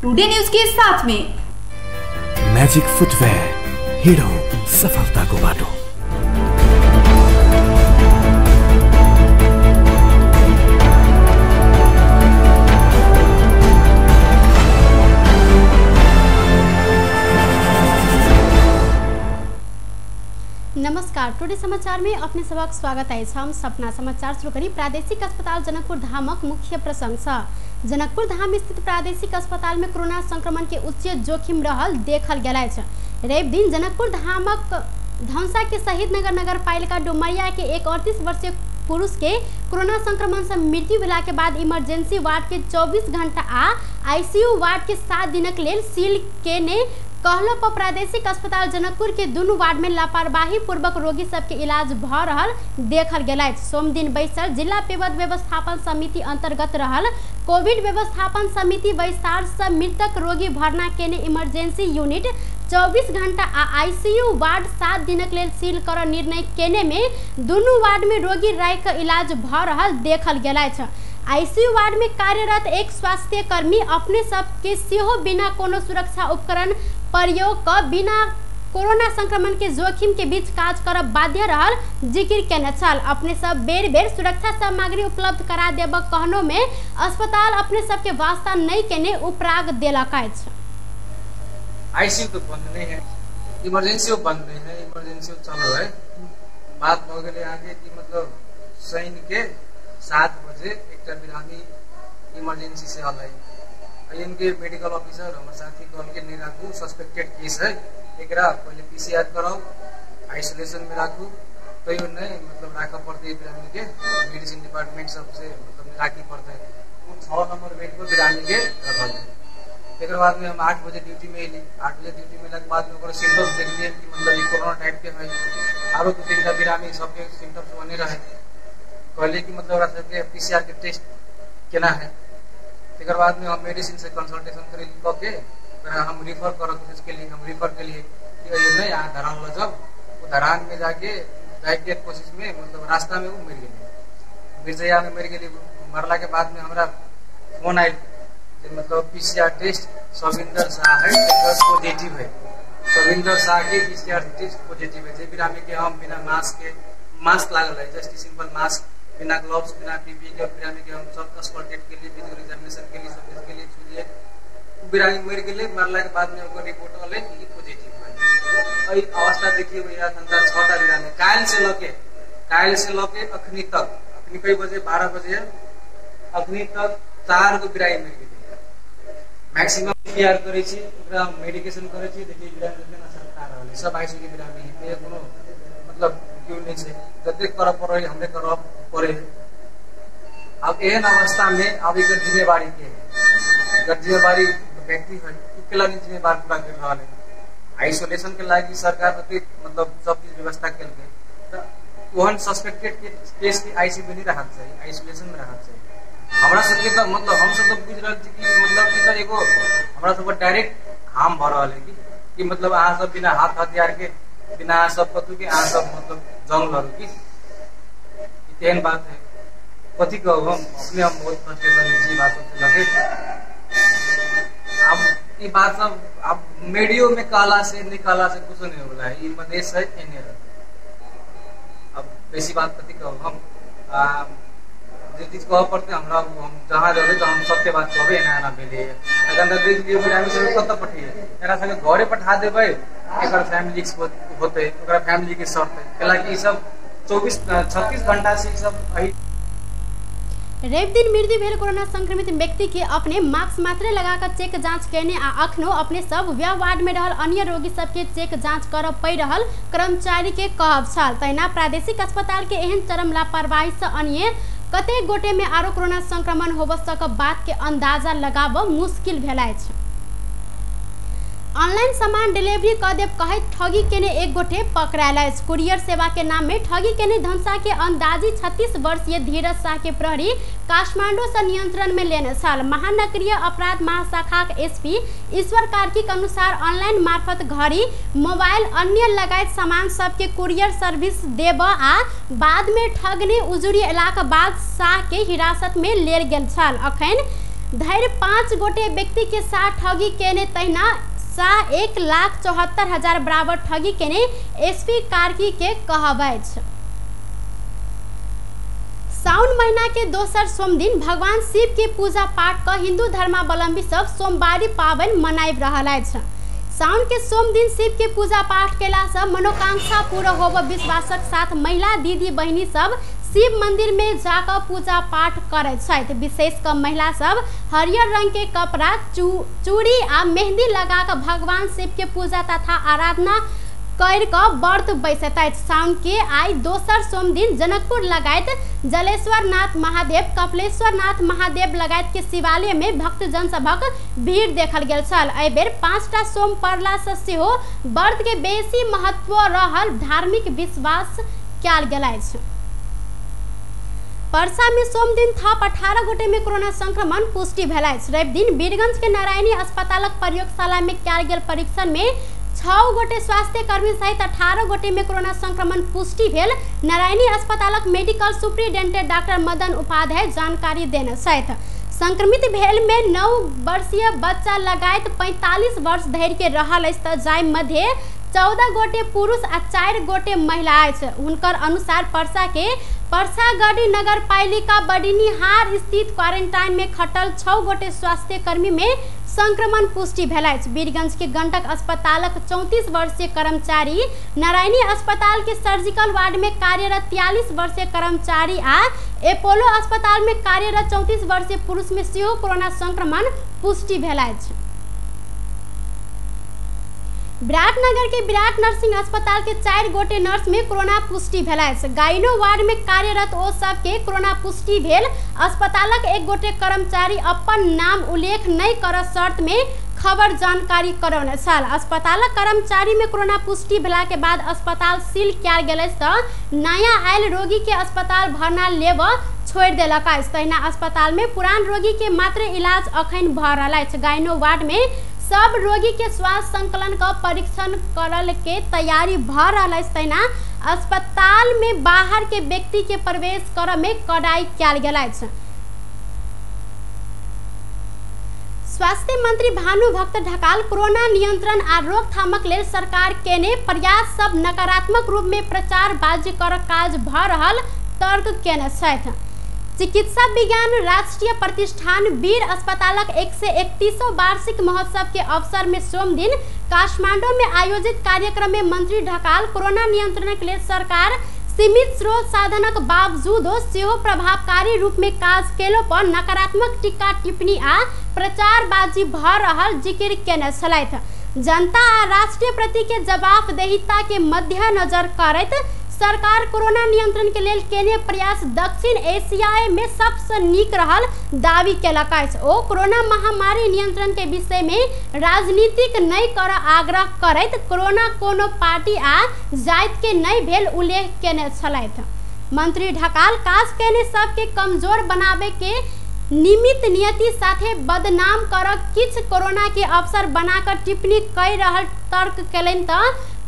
Today news के साथ में मैजिक फुटवेयर, हिँडौँ सफलताको बाटो। नमस्कार, टुडे समाचार में अपने सबक स्वागत है। हम सपना समाचार शुरू करी प्रादेशिक अस्पताल जनकपुर धामक मुख्य प्रशंसा। जनकपुर धाम स्थित प्रादेशिक अस्पताल में कोरोना संक्रमण के उच्च जोखिम रहल देखल गेल अछि। रवि दिन जनकपुर धामक धनसा के शहीद नगर नगरपालिका डुमरिया के एक 38 वर्षीय पुरुष के कोरोना संक्रमण से मृत्यु भेला के बाद इमरजेंसी वार्ड के 24 घंटा आ आईसीयू वार्ड के 7 दिनक लेल सील केने कहलो पर प्रादेशिक अस्पताल जनकपुर के दुनू वार्ड में लापरवाही पूर्वक रोगी सबके इलाज भ रहल देखल गेल अछि। सोमदिन बैसल जिला विपद व्यवस्थापन समिति अंतर्गत रहल कोविड व्यवस्थापन समिति बैसार से मृतक रोगी भर्ना केने इमरजेंसी यूनिट 24 घंटा आ आईसीयू वार्ड 7 दिनक लेल सील कर निर्णय केने में दुनू वार्ड में रोगी राखि के इलाज भ रहल देखल गेल अछि। आईसीयू वार्ड में कार्यरत एक स्वास्थ्य कर्मी अपने सबके सेहो बिना कोनो सुरक्षा उपकरण प्रयोग क बिना कोरोना संक्रमण के जोखिम के बीच काज करब बाध्य रहल जिक्र केने छल। अपने सब बेर बेर सुरक्षा सामग्री उपलब्ध करा देबक कहनो में अस्पताल अपने सबके वास्ता नहीं केने उपराग देलक अछि। आईसीयू तो बंद नहीं है, इमरजेंसी बंद नहीं है, इमरजेंसी चालू है। बात हो गेलै आगे कि मतलब शनि के 7 बजे एक बिरामी इमरजेंसी से आल है। इनके मेडिकल ऑफिसर हमारे साथी कहलकै नहीं राखू, सस्पेक्टेड केस है, एकरा पहले पीसीआर कराओ, आइसोलेशन में राखू, तैयो नहीं मतलब राख पड़ते बिरामी के, मेडिसिन डिपार्टमेंट सबसे मतलब राखी पड़ते। 6 नंबर बेड पर बिरामी के रखल। एक बाद में हम 8 बजे ड्यूटी में अली। 8 बजे ड्यूटी में अयलाके बाद में सिम्टम्स देखलिए कि मतलब ई कोरोना टाइप के है, आरो 2-3 टा बिरामी सबके सिम्टम्स ओहने रहे। कहलिए कि मतलब सबके पीसीआर के टेस्ट केना है। एक बाद में हम मेडिसिन से कंसल्टेशन कऽ के हम रिफर कर कोशिश के लिए, हम रिफर के लिए कि नहीं यहाँ धरान ल जाओ। वो धरान में जाके जाके कोशिश में मतलब रास्ता में वो मर गए, मिर्जैया में मर गई। मरला के बाद में हमारा फोन आयल मतलब पीसीआर टेस्ट सविंदर शाह है पॉजिटिव है, सविंदर शाह के पीसीआर टेस्ट पॉजिटिव है। जे बिरामी के हम बिना मास्क के, मास्क लागल है जस्ट सिंपल मास्क, बिना ग्लव्स बिना पीपी के बिरामी के हम सब अस्पताल के लिए फिजिकल एग्जामिनेशन के लिए सब चीज के लिए छुलिए। बिरामी मर गेलै। मरला के बाद में ओकर रिपोर्ट अलै कि पॉजिटिव है। एहि अवस्था देखिए भैया, 6टा बिरामी काल्हि से लके अखनी तक, अखनी कई बजे 12 बजे अखनी तक 4 गो बिरामी मर गेलै। मैक्सिमम पीआर करै छी, ओकरा मेडिकेशन करै छी। देखिए बिरामी केना सरका रहल है, सब आईसीयू के बिरामी है, कोनो मतलब क्यों नहीं छै, जतेक करऽ पड़ै हमरे करऽ पड़े। अब एहन अवस्था में अब एकर जिम्मेवारी के है, एकर जिम्मेवारी व्यक्ति है, केला नहीं जिम्मेवार पूरा कर रहल है। आइसोलेशन के लागि सरकार अति मतलब सब चीज व्यवस्था केलकै, तऽ ओहन सस्पेक्टेड के केस के आईसीयू में नहीं रहना चाही, आइसोलेशन में रहना चाही। हमरा सबके तऽ मतलब हम सब तऽ बुझि रहल छी कि मतलब ई तऽ एगो हमरा सबके डायरेक्ट हार्म भऽ रहल है कि मतलब अहाँ सब बिना हाथ हथियार के, बिना सब कथू के अहाँ सब मतलब जंग लड़ू की तेहन बात है। कथी कहू, हम अपने हम बहुत फ्रस्ट्रेशन में छी बात सब लगे। अब ई बात सब अब मीडियो में कहला से नहीं कहला से कुछ नहीं होला है, ई मधेश है एने। अब बेसी बात कथी कहू हम, जे चीज कहऽ पड़तै हमरा, हम जहाँ जबै तऽ हम सत्य बात कहबै। एना एना भेलै अखन तऽ देख लियौ बिरामी सबके कतऽ पठैयै, एकरा सबके घरे पठा देबै, एकर फैमिली एक्सपोज होतै, ओकरा फैमिली के शर्त है। कैलाकि ई सब 24-36 घंटा से सब एहि। रवि दिन मृत्यु भेल कोरोना संक्रमित व्यक्ति के अपने मास्क मात्रे लगाकर चेक जांच केने आ अखनो अपने सब वएह वार्ड में रहल अन्य रोगी सबके चेक जांच करऽ पड़ि रहल कर्मचारी के कहब छल। तहिना प्रादेशिक अस्पताल के एहन चरम लापरवाही से अन्य कतेक गोटे में आरो कोरोना संक्रमण होब सकब बात के अंदाजा लगाब मुश्किल भेल अछि। ऑनलाइन सामान डिलीवरी क देब कहैत ठगी केने एक गोटे पकड़ायल अछि। कुरियर सेवा के नाम में ठगी केने धनसा के अंदाजी 36 वर्षीय धीरज शाह के प्रहरी काठमांडू से नियंत्रण में लेने छल। महानगरीय अपराध महाशाखाक एसपी ईश्वर कार्की के अनुसार ऑनलाइन मार्फत घड़ी, मोबाइल अन्य लगायत सामान सबके कुरियर सर्विस देब आ बाद में ठगने उजुरी अयलाक बाद शाह के हिरासत में लेल गेल छल। अखन धरि 5 गोटे व्यक्ति के साथ ठगी केने तहिना शाह 1,74,000 बराबर ठगी केने एसपी कार्की के कहब अछि। साउन महीना के दोसर सोम दिन भगवान शिव के पूजा पाठ क हिंदू धर्मावलंबी सब सोमवारी पाबनि मनाबि रहल अछि। साउन के सोम दिन शिव के पूजा पाठ केला से मनोकांक्षा पूरा होब विश्वासक साथ महिला दीदी बहिनी सब शिव मंदिर में जाकर पूजा पाठ करैत छथि। विशेष क महिला सब हरियर रंग के कपड़ा चूड़ी आ मेहंदी लगा कऽ भगवान शिव के पूजा तथा आराधना कर कऽ व्रत बैसैत अछि। साउन के आइ दोसर सोम दिन जनकपुर लगायत जलेश्वर नाथ महादेव, कपिलेश्वर नाथ महादेव लगायत के शिवालय में भक्तजन सभक भीड़ देखल गेल छल। एहि बेर 5टा सोम पड़ला से सेहो व्रत के बेसी महत्व रहल धार्मिक विश्वास कयल गेल अछि। परसा में सोम दिन थप 18 गोटे में कोरोना संक्रमण पुष्टि भेल अछि। रवि दिन वीरगंज के नारायणी अस्पतालक प्रयोगशाला में कयल गेल परीक्षण में 6 गोटे स्वास्थ्य कर्मी सहित 18 गोटे में कोरोना संक्रमण पुष्टि भेल नारायणी अस्पतालक medical superintendent doctor Madan Upadhyay जानकारी देने छथि। संक्रमित भेल में 9 वर्षीय बच्चा लगायत 45 वर्ष धरि के रहल अछि त जाहि मध्य 14 गोटे पुरुष आ 4 गोटे महिला अछि। हुनकर अनुसार परसा के परसागढ़ी नगरपालिका बडिनिहार स्थित क्वारेंटाइन में खटल 6 गोटे स्वास्थ्य कर्मी में संक्रमण पुष्टि भेल अछि। वीरगंज के गंडक अस्पतालक 34 वर्षीय कर्मचारी, नारायणी अस्पताल के सर्जिकल वार्ड में कार्यरत 43 वर्षीय कर्मचारी आ एपोलो अस्पताल में कार्यरत 34 वर्षीय पुरुष में सेहो कोरोना संक्रमण पुष्टि भेल अछि। विराटनगर के विराट नर्सिंग अस्पताल के 4 गोटे नर्स में कोरोना पुष्टि भेल अछि। गाइनो वार्ड में कार्यरत ओ सब के कोरोना पुष्टि भेल अस्पतालक 1 गोटे कर्मचारी अपन नाम उल्लेख नहीं कर शर्त में खबर जानकारी करौने छल। अस्पतालक कर्मचारी में कोरोना पुष्टि भेला के बाद अस्पताल सील कयल गेल अछि त नया आयल रोगी के अस्पताल भर्ना लेब छोड़ि देलक अछि। तहिना अस्पताल में पुरान रोगी के मात्र इलाज अखन भऽ रहल अछि। गाइनो वार्ड में सब रोगी के श्वास संकलन का परीक्षण करल के तैयारी भऽ रहल अछि। तहिना अस्पताल में बाहर के व्यक्ति के प्रवेश करऽ में कड़ाई कयल गेल अछि। स्वास्थ्य मंत्री भानुभक्त ढकाल कोरोना नियंत्रण आ रोकथामक लेल सरकार केने प्रयास सब नकारात्मक रूप में प्रचारबाजी कर काज भऽ रहल तर्क केने छथि। चिकित्सा विज्ञान राष्ट्रीय प्रतिष्ठान वीर अस्पतालक 131वां वार्षिक महोत्सव के अवसर में सोम दिन काठमांडू में आयोजित कार्यक्रम में मंत्री ढकाल कोरोना नियंत्रण के लिए सरकार सीमित स्रोत साधनक बावजूदो सेहो प्रभावकारी रूप में काज केलो पर नकारात्मक टीका टिप्पणी आ प्रचारबाजी भऽ रहल जिक्र केने छलथि। जनता आ राष्ट्रीय प्रति के जवाबदेहिता के मद्देनजर करैत सरकार कोरोना नियंत्रण के लेल केने प्रयास दक्षिण एशिया में सबसे नीक रहल दावी केलक अछि। ओ कोरोना महामारी नियंत्रण के विषय में राजनीतिक नहि कर आग्रह करैत कोरोना कोनो पार्टी आ जाति के नहि भेल उल्लेख केने छलथि। मंत्री ढकाल काज केने सबके कमजोर बनाबे के निमित्त नियति साथे बदनाम कर किछु कोरोना के अवसर बनाकर टिप्पणी कहि रहल तर्क केलनि त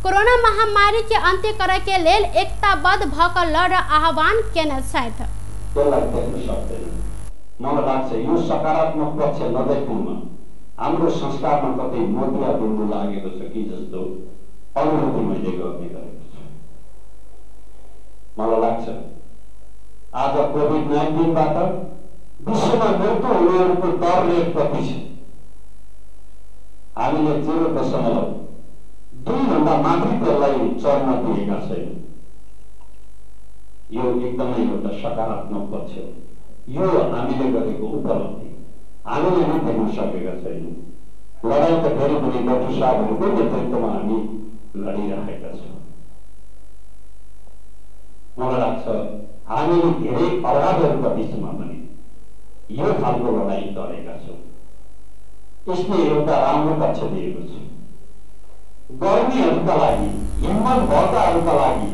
कोरोना महामारी के अंत्य करे के लेल एकताबद्ध भ क लड़ आह्वान केने छथि। त्यसलाई देख्न सक्दैन। मलाई लाग्छ यो सकारात्मक पक्ष नदेख्नुमा हाम्रो संस्कारमा कतै मोतिया बिन्दु लागेको छ कि जस्तो अनुभूति मैले गर्ने गरेको छु। मलाई लाग्छ आज कोभिड-19बाट विश्वमा मृत्यु हुनेहरूको दर रेट कति छ? हामीले 0.2 भन्दा माथि त्यसलाई चढ्न दिएका छैनौँ। यो एकदमै एउटा सकारात्मक पक्ष हो। यो हामीले गरेको उपलब्धि हामीले नै देख्न सकेका छैनौँ। लडाइँ त फेरि पनि डाक्टर साहबहरूको नेतृत्वमा हामी लडिरहेका छौँ। मलाई लाग्छ हामीले धेरै अभावहरूका बिचमा पनि यो खालको लडाइँ लडेका छौँ। यसले एउटा राम्रो पक्ष दिएको छ। गर्मीहरूका लागि, हिम्मत भएकाहरूका लागि।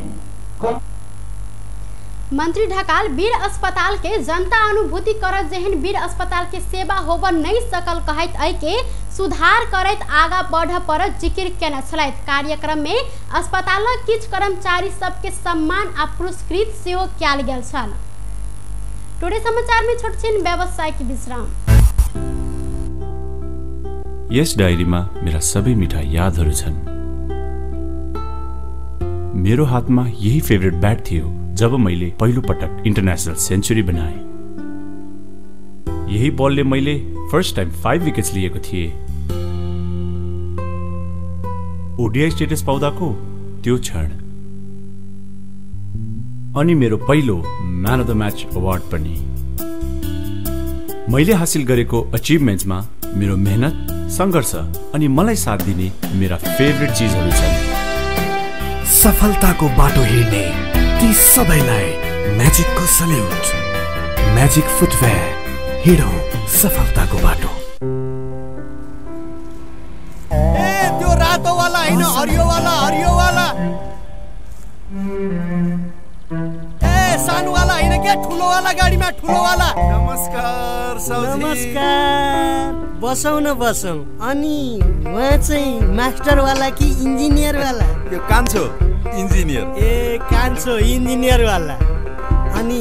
मंत्री ढकाल वीर अस्पताल के जनता अनुभूति कर जेहन वीर अस्पताल के सेवा होब नहीं सकल कहैत एहि के सुधार करैत आगा बढ़ पर जिक्र केने छलथि। कार्यक्रम में अस्पतालक किछु कर्मचारी सबके सम्मान आ पुरस्कृत सेहो कयल गेल छल। टुडे समाचार में छोटछिन व्यावसायिक विश्राम। यस डायरीमा मेरा सबै मिठा यादहरू छन्। मेरो हातमा यही फेभरेट ब्याट थियो जब मैले पहिलो पटक इन्टरनेसनल सेन्चुरी बनाएँ। यही बलले मैले फर्स्ट टाइम 5 विकेट्स लिएको थिएँ। ओडिआई स्टेटस पाउँदाको त्यो क्षण अनि मेरो पहिलो man of the match award पनि। मैले हासिल गरेको अचिभमेन्ट्समा मेरो मेहनत, सङ्घर्ष अनि मलाई साथ दिने मेरा फेभरेट चिजहरू छन्। सफलताको बाटो हिँड्ने ती सबैलाई म्याजिकको सल्युट। म्याजिक फुटवेयर, हिँडौँ सफलताको बाटो। ए त्यो रातो वाला हैन, हरियो वाला, हरियो वाला। ए सानो वाला हैन के, ठुलो वाला गाडीमा, ठुलो वाला। नमस्कार साउजी। नमस्कार, बसौँ न बसौँ। अनि उहाँ चाहिँ मास्टर वाला कि इन्जिनियर वाला? यो कान्छो इन्जिनियर। ए कान्छो इन्जिनियर वाला। अनि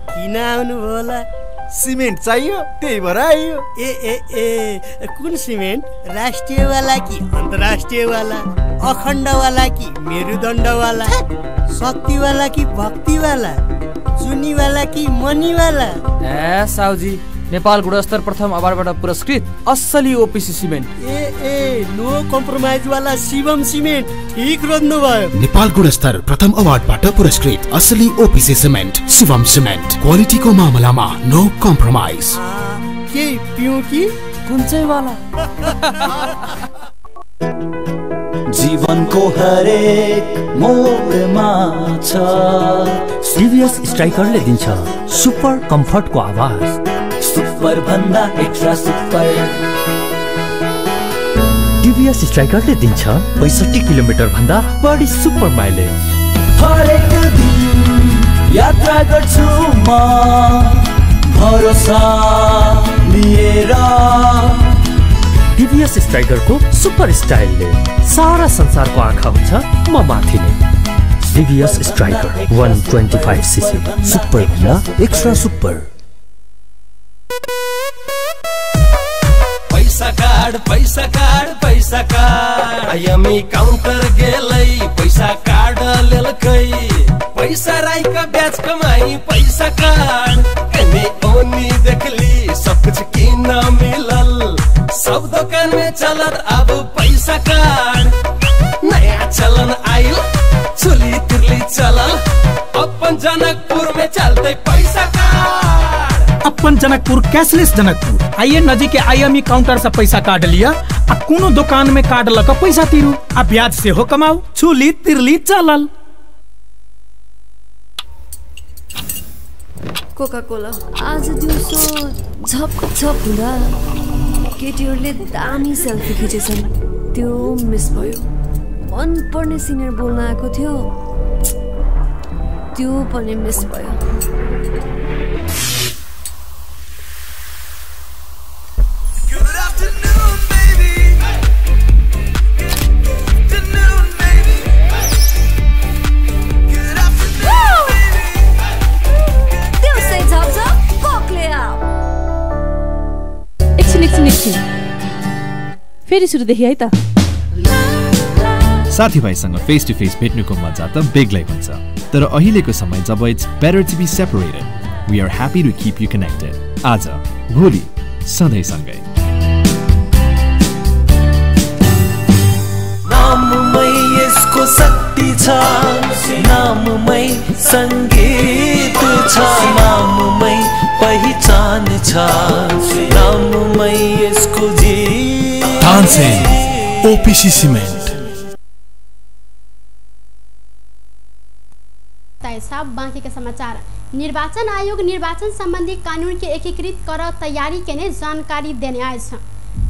किन आउनुभयो होला? सिमेन्ट चाहियो, त्यही भएर आइयो। ए ए ए कुन सिमेन्ट? राष्ट्रिय वाला कि अन्तर्राष्ट्रिय वाला? अखण्ड वाला कि मेरुदण्ड वाला? शक्ति वाला कि भक्ति वाला? चुनी वाला कि मनी वाला? ए साउजी, नेपाल गुणस्तर प्रथम अवार्डबाट पुरस्कृत असली ओपिसी सिमेन्ट। ए ए नो कम्प्रोमाइज वाला शिवम सिमेन्ट, ठीक रोज्नु भयो। नेपाल गुणस्तर प्रथम अवार्डबाट पुरस्कृत असली ओपिसी सिमेन्ट, शिवम सिमेन्ट। क्वालिटीको मामलामा नो कम्प्रोमाइज। के पिउँ कि कुन चाहिँ वाला? जीवनको हरेक मोडमा छ सिरियस स्ट्राइकरले दिन्छ सुपर कम्फर्टको आवाज। सुपर भन्दा एक्स्ट्रा सुपर। टिभीएस स्ट्राइकरले दिन्छ 65 किलोमिटर भन्दा बढी सुपर माइलेज। हरेक दिन यात्रा गर्छु म भरोसा लिएर। टिभीएस स्ट्राइकरको सुपर स्टाइलले सारा संसारको आँखा हुन्छ म माथि नै। टिभीएस स्ट्राइकर 125 सीसी, सुपर भन्दा एक्स्ट्रा सुपर। पैसा कार्ड, पैसा कार्ड, पैसा कार्ड। आईएमई काउंटर गेलै, पैसा कार्ड लेलकै। पैसा राइका ब्याज कमाई, पैसा कार्ड। एने ओनी देखली सब कुछ किन मिलल, सब दुकान में चलत अब पैसा कार्ड। नया चलन आइल, चुली तिरली चलल, अपन जनकपुर में चलते पैसा कार्ड। अपन जनकपुर कैशलेस जनकपुर। आइए नजीक के आईएमई काउंटर से पैसा कार्ड लिया आ कोनो दुकान में कार्ड लक पैसा तिरू आ ब्याज से हो कमाऊ। चुली तिरली चलल। कोका कोला आज दिउँसो झप झप हुँदा केटीहरूले दामी सेल्फी खिचेछन्, त्यो मिस भयो। मनपर्ने सिनियर बोल्न आएको थियो, त्यो पनि मिस भयो। फेरि सुरुदेखि है त। साथीभाइसँग फेस टु फेस भेट्नुको मजा त बेग्लै हुन्छ, तर अहिलेको समय जब it's better to be separated, we are happy to keep you connected. आज भोलि सधैँ सँगै। नाममै यसको शक्ति छ, नाममै सङ्गीत छ, नाममै पहिचान छ, नाममै यसको जीवन। Tansen OPC cement. बाँकी के समाचार। निर्वाचन आयोग निर्वाचन संबंधी कानून के एकीकृत कर तैयारी के ने जानकारी देने आए।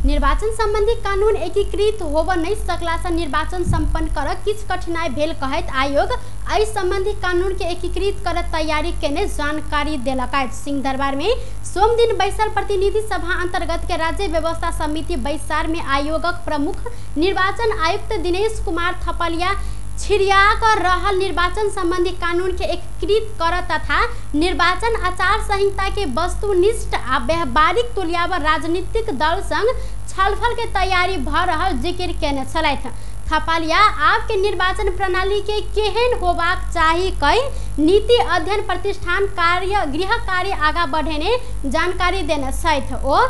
निर्वाचन संबंधी कानून एकीकृत होब नहीं सकला से निर्वाचन संपन्न कर किछ कठिनाई भेल कहैत आयोग एहि संबंधी कानून के एकीकृत कर तैयारी केने जानकारी देलक अछि। सिंहदरबार में सोमदिन बैसल प्रतिनिधि सभा अंतर्गत के राज्य व्यवस्था समिति बैसार में आयोगक प्रमुख निर्वाचन आयुक्त दिनेश कुमार थपलिया छिड़िया कर रहल निर्वाचन संबंधी कानून के एकीकृत परिष्कृत कर तथा निर्वाचन आचार संहिता के वस्तुनिष्ठ आ व्यावहारिक तुल्याब राजनीतिक दल संग छलफल के तैयारी भ रहल जिकिर केने छलथि। थपालिया आब के निर्वाचन प्रणाली के केहन होबाक चाही कई नीति अध्ययन प्रतिष्ठान कार्य गृह कार्य आगा बढ़ेने जानकारी देने छथि। ओ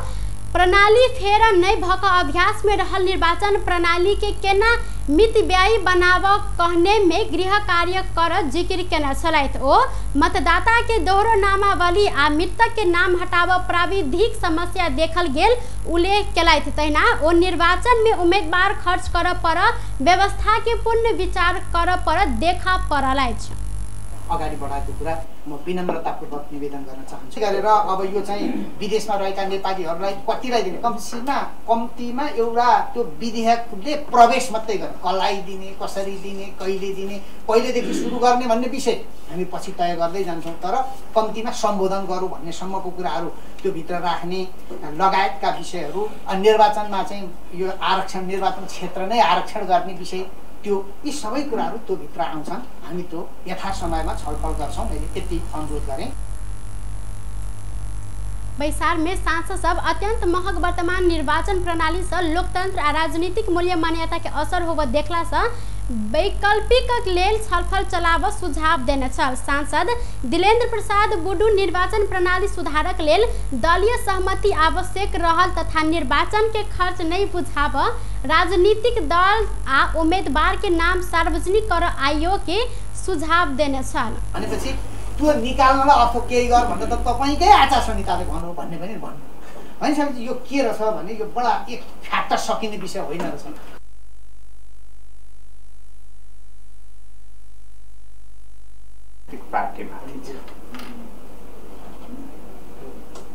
प्रणाली फेर नहि भऽ कऽ अभ्यास में रहल निर्वाचन प्रणाली के केना मितव्ययी बनाब कहने में गृह कार्य कर जिक्र केने छलथि। ओ मतदाता के दोहरो नामावली आ मृतक के नाम हटाब प्राविधिक समस्या देखल गेल उल्लेख केलथि। तहिना ओ निर्वाचन में उम्मीदवार खर्च करऽ पर व्यवस्था के पूर्ण विचार करऽ पर देखा पड़ल अछि। अगाडि बढाएको कुरा म विनम्रतापूर्वक निवेदन गर्न चाहन्छु। गरेर अब यो चाहिँ विदेशमा रहेका नेपालीहरूलाई कतिलाई दिने, कम्तीमा कम्तीमा एउटा त्यो विधेयकले प्रवेश मात्रै गर्ने, कसलाई दिने, कसरी दिने, कहिले दिने, कहिलेदेखि सुरु गर्ने भन्ने विषय हामी पछि तय गर्दै जान्छौँ, तर कम्तीमा सम्बोधन गरौँ भन्ने सम्मको कुराहरू त्यो भित्र राख्ने लगायतका विषयहरू। अनि निर्वाचनमा चाहिँ यो आरक्षण, निर्वाचन क्षेत्र नै आरक्षण गर्ने विषय, त्यो यी सबै कुराहरू त्यो भित्र आउँछन्। हामी त्यो यथा समयमा छलफल गर्छौँ। मैले यति अनुरोध गरेँ। बैसार में सांसद सब अत्यंत महग वर्तमान निर्वाचन प्रणाली से लोकतंत्र आ राजनीतिक मूल्य मान्यता के असर होब देखला से वैकल्पिक लेल छलफल चलाब सुझाव देने छल। सांसद दिलेन्द्र प्रसाद बुडू निर्वाचन प्रणाली सुधारक लेल दलीय सहमति आवश्यक रहल तथा निर्वाचन के खर्च नहीं बुझाब राजनीतिक दल आ उम्मीदवार के नाम सार्वजनिक कर आयोग के सुझाव देने छल। भनेपछि त्यो निकाल्नलाई अथवा केही गर भन्दा त तपाईँकै आचार संहिताले भन्नु भन्ने पनि भन्नु भनिसकेपछि यो के रहेछ भने यो बडा एक फ्याट्ट सकिने विषय होइन रहेछ। पार्टीमाथि छ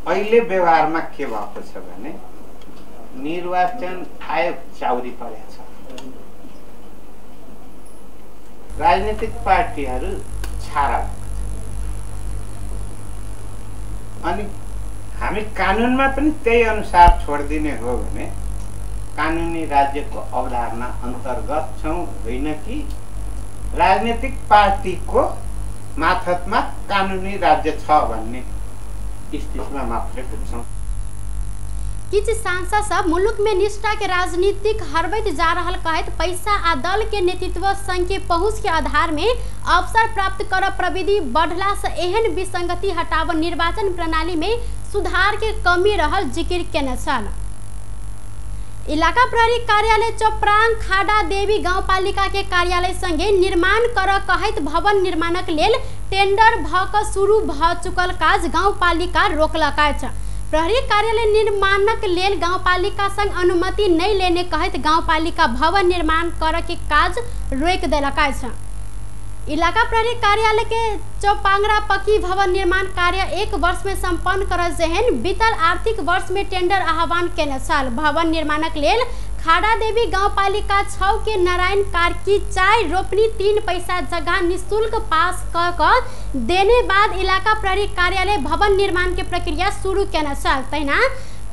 अहिले व्यवहारमा के भएको छ भने निर्वाचन आयोग चाउरी परेको छ, राजनीतिक पार्टीहरू छारा। अनि हामी कानुनमा पनि त्यही अनुसार छोडिदिने हो भने कानुनी राज्यको अवधारणा अन्तर्गत छौँ होइन कि राजनीतिक पार्टीको माथतमा कानुनी राज्य छ भन्ने स्थितिमा मात्रै पुग्छौँ। किछु सांसद सब मुलुक में निष्ठा के राजनीतिक हरबैत जा रहल कहैत पैसा आ दल के नेतृत्व संघ के पहुँच के आधार में अवसर प्राप्त कर प्रविधि बढ़ला से एहन विसंगति हटाव निर्वाचन प्रणाली में सुधार के कमी रहल जिक्र केने छल। इलाका प्रहरी कार्यालय चौपरांग खाडा देवी गाउँपालिका के कार्यालय संगे निर्माण कर कहैत भवन निर्माणक लेल टेंडर भ क शुरू भ चुकल काज गाउँपालिका रोकलक अछि। प्रहरी कार्यालय निर्माणक लेल गाउँपालिका संग अनुमति नहीं लेने कहैत गाउँपालिका भवन निर्माण कर के काज रोकि देलक अछि। इलाका प्रहरी कार्यालय के चौपांगरा पक्की भवन निर्माण कार्य एक वर्ष में संपन्न कर जेहन बीतल आर्थिक वर्ष में टेंडर आह्वान केने छल। भवन निर्माणक लेल खाड़ा देवी गाउँपालिका 6 के नारायण कार्की 4 रोपनी 3 पैसा जगह निःशुल्क पास क देने बाद इलाका प्रहरी कार्यालय भवन निर्माण के प्रक्रिया शुरू केने छल। तहिना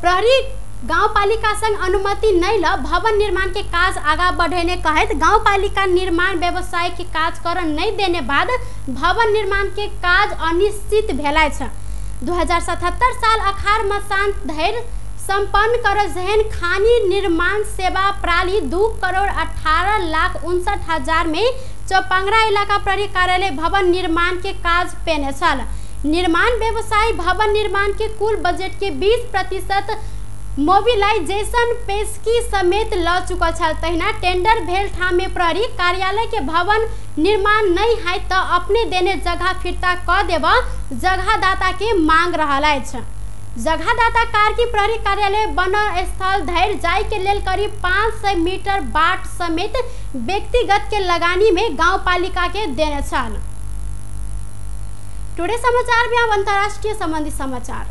प्रहरी गाउँपालिका संग अनुमति नहीं ल भवन निर्माण के काज आगा बढ़ेने कहैत गाउँपालिका निर्माण व्यवसाय के काज कर नहीं देने बाद भवन निर्माण के काज अनिश्चित भेल अछि। 2077 साल अखार मसांत धरि संपन्न कर जेहन खानी निर्माण सेवा प्रणाली 2,18,59,000 में चौपांगरा इलाका प्रहरी कार्यालय भवन निर्माण के काज पेने छल। निर्माण व्यवसाय भवन निर्माण के कुल बजट के 20% मोबिलाइजेशन पेशकी समेत ल चुकल छल। तहिना टेंडर भेल ठाम में प्रहरी कार्यालय के भवन निर्माण नहीं है तो अपने देने जगह फिर्ता क देव जगहदाता के मांग रहल अछि। जगहदाता कार्की प्रहरी कार्यालय बनल स्थल धरि जाय के लेल करीब 500 मीटर बाट समेत व्यक्तिगत के लगानी में गाउँपालिका के देने छल। टुडे समाचार में अब अंतर्राष्ट्रीय संबंधी समाचार।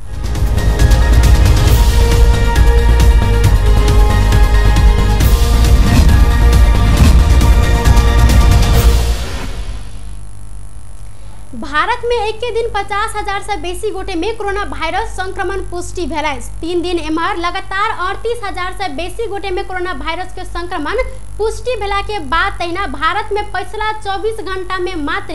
भारत में एके दिन 50,000 से बेसी गोटे में कोरोना वायरस संक्रमण पुष्टि भेल अछि। 3 दिन एम्हर लगातार 38,000 से बेसी गोटे में कोरोना वायरस के संक्रमण पुष्टि भेला के बाद तहिना भारत में पिछला 24 घंटा में मात्र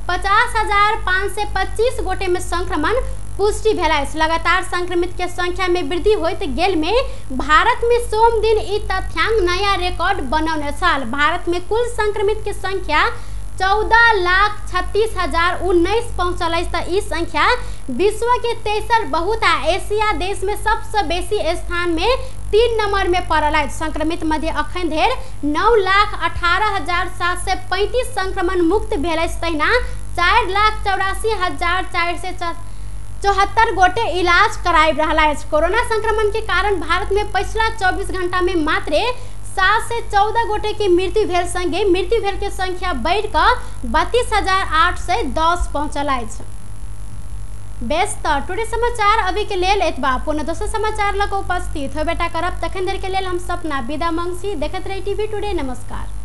50,525 गोटे में संक्रमण पुष्टि भेल अछि। लगातार संक्रमित के संख्या में वृद्धि होइत गेल में भारत में सोम दिन ई तथ्यांक नया रिकॉर्ड बनौने छल। भारत में कुल संक्रमित के संख्या 14,36,019 पहुँचल अछि त ई संख्या विश्व के तेसर बहुत आ एशिया देश में सबसे बेसी स्थान में 3 नंबर में पड़ल अछि। संक्रमित मध्य अखन धरि 9,18,735 संक्रमण मुक्त भेल अछि तहिना 4,84,474 गोटे इलाज कराबि रहल अछि। कोरोना संक्रमण के कारण भारत में पिछला 24 घंटा में मात्र 714 गोटे के मृत्यु भेल संगे मृत्यु भेल के संख्या बढ़ि कऽ 32,810 पहुँचल अछि। बेस त टुडे समाचार अभी के लेल एतबा। पुनः दोसर समाचार लऽ कऽ उपस्थित होबेटा करब, तखन देर के लेल हम सपना विदा मांगसी। देखैत रही टीवी टुडे। नमस्कार।